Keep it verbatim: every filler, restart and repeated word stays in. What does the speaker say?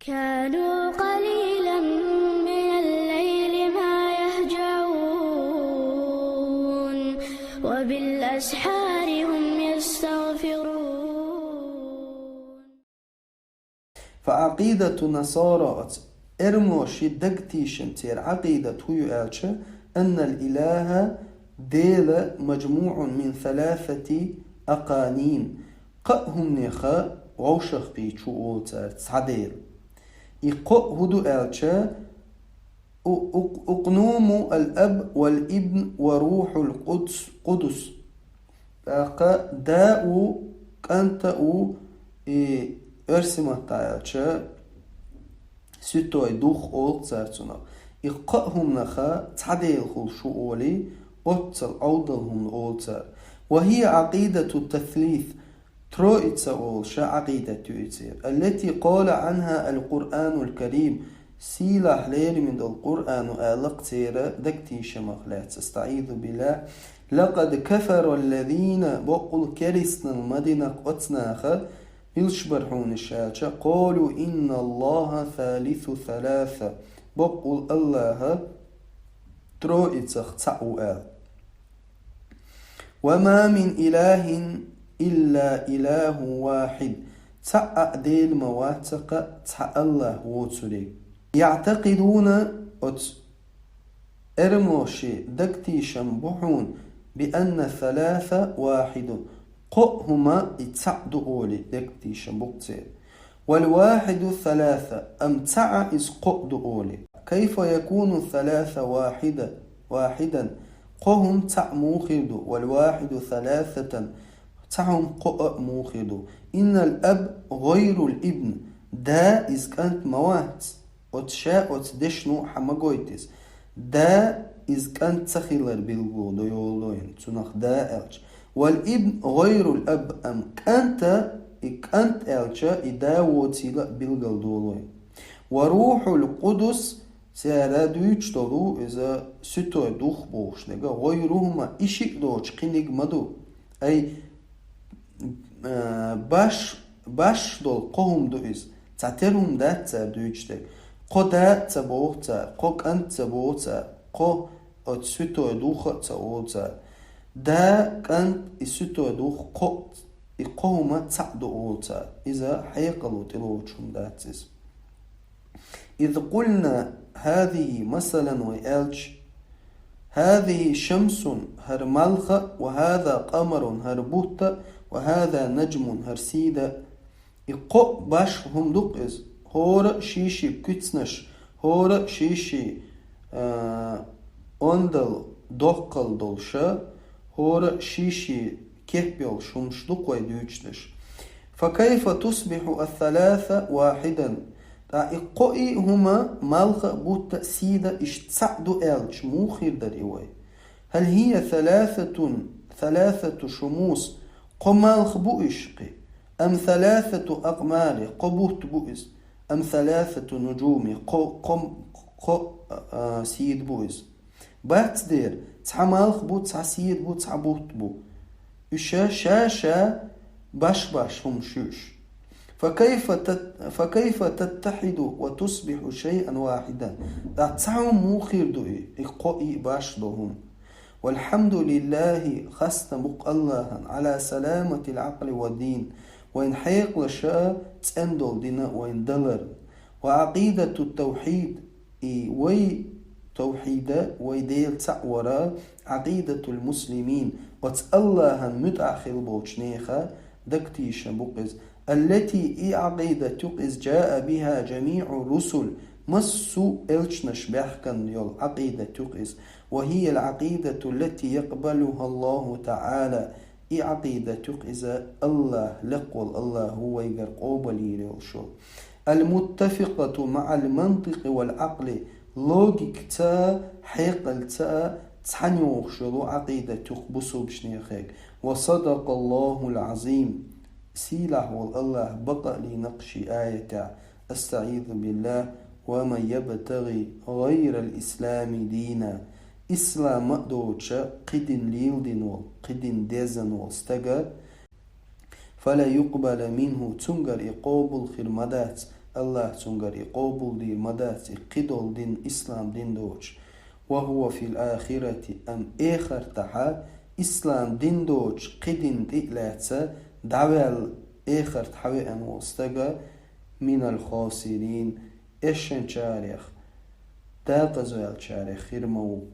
كانوا قليلا من الليل ما يهجعون، وبالأسحار هم يستغفرون. فعقيدة النصارى, оцу эрмалойн дагтешамцеран Ӏакъидат хӀун ю аьлча, أن الإله, Дела, مجموع من ثلاثة أقانيم, кхаа хӀуманех вовшахкхийча ву олу цара цхьа Дела. И кхоъ хӀун ду аьлча, у-, у-, أقنوم الأب والابن وروح القدس, قدس. ТӀаккха да а ву, кӀант а ву, и оьрсийн маттахь аьлча, Святой Дух олу цара цунах. И кхаа хӀуманах цхьа Дела хуьлуш ву олий, оццул Ӏовдал хӀума олу цара. وهي عقيدة التثليث, Троица олуш Ӏакъидат ю иза. التي قال عنها القرآن الكريم, сийлахь лерина долу Къуръано аьлла-кх церан дагтешамах лаьцна, أستعيذ بالله: لقد كفر الذين, бакъволу керстанал ма дина-кх оцу наха, мила бара хьуна уьш аьлча, قالوا إن الله ثالث ثلاثة, бакъволу АллахӀ Троицах цхьаъ ву аьлла. وما من إله إلا إله واحد, цхьа а Дела ма вац-кх, цхьа АллахӀ воцург. يعتقدون, оцу эрмалойн дагтешам бу хьуна, بأن الثلاثة واحد, кхоъ хӀума и цхьаъ ду олий, дагтешам бу-кх церан. والواحد ثلاثة, амма цхьаъ а иза кхоъ ду олий. كيف يكون الثلاثة واحدة, واحدا, кхо хӀума цхьаъ муха хир ду, والواحد ثلاثة, цхьа хӀума кхоъ а муха хир ду. إن الأب غير الابن, да иза кӀант ма вац. Оцу ша оцу дешно хьан ма гойту иза. Да иза кӀант ца хилар билгало до йолу вайна, цунах да аьлча. والابن غير الأب, амма кӀант а, и кӀант аьлча, и да воцийла а билгал долу вайна. وروح القدس, цара дуьйцуш долу иза Святой Дух бохуш дерг, غيرهما, и шиъ доцуш кхиниг ма ду. Ай, а, баш, баш долу кхо хӀума ду иза. Цхьатерра хӀума дац цара дуьйцуш дерг. Кхо да а ца боху цара, кхо кӀант а ца боху цара, кхо оцу Святой Дух а ца олу цара. Да, кӀант, и Святой Дух кхо, и кхо хӀума цхьаъ ду олу цара. Иза хьекъало тӀелоцуш хӀума дац иза. إذ قلنا هذه, масалан, вай аьлча, هذه شمس, хӀара малх а, وهذا قمر, хӀара бутт а, وهذا نجم, хӀара сий да. И кхо башха хӀума ду-кх иза. ХӀора а ший-ший куьцнаш, хӀора а ший-ший, а, ондал доккхал долуш а, хӀора а ший-ший кеп йолуш хӀумаш ду-кх вай дуьйцуш дерш. فكيف تصبح الثلاثة واحدا؟ Ткъа и кхо а хӀума, малх а, бутт а, сий да, иштта цхьаъ ду аьлча, муха хир дара и вай? هل هي ثلاثة، ثلاثة شموس, кхо малх бу уьш кхин? أم ثلاثة أقمار, кхо бутт бу иза? أم ثلاثة نجوم, кхо, кхо, кхо, а, сий да бу иза? Бац дера, цхьа малх бу, цхьа сий да бу, цхьа бутт бу. Уьш ша-ша баш-баш хӀумаш ю уьш. فكيف تت-، فكيف تتحد وتصبح شيئا واحدا؟ Ткъа цхьа хӀума муха хир ду и, и кхо а башха долу хӀума? والحمد لله, хастам бу-кх АллахӀана, على سلامة العقل والدين, вайн хьекъалаш а, цӀена долу дин а вайна даларна. وعقيدة التوحيد, и вай тавхьид а, вай Дела цхьаъ вар а, عقيدة المسلمين, оцу АллахӀан муьтӀахь хилла болчу нехан дагтешам бу-кх иза. التي, и Ӏакъидат ю-кх иза, جاء بها جميع الرسل, массо а элчанаш баьхкина йолу Ӏакъидат ю-кх иза. وهي العقيدة التي يقبلها الله تعالى, и Ӏакъидат ю-кх иза АллахӀ, лекха волу АллахӀа вайгара къобалйийр йолуш йолу. المتفقة مع المنطق والعقل, логикаца а, хьекъалца а цхьаьна йогӀуш йолу Ӏакъидат ю-кх бусулбачу нехега. وصدق الله العظيم, сийлахь волу АллахӀа бакъ а лийна-кх шен аятехь: أستعيذ بالله: ومن يبتغ غير الإسلام دينا. Ислам а доцуш кхин дин леладина волу, кхин дин дезна волу стага, فلن يقبل منه, цуьнгара и къобал хир ма дац, Аллахь цунгара и къобалдийр ма дац, и кхидолу дин, ислам дин доцуш. «Ва хува фил ахирати», амма эхартахьа ислам дин доцуш кхидин тӀе а лаьцна, дӀаваьлла эхарт хьавеана волу стага, «минал хосирин», эшначарех, дакъазваьллачарех хир ма ву.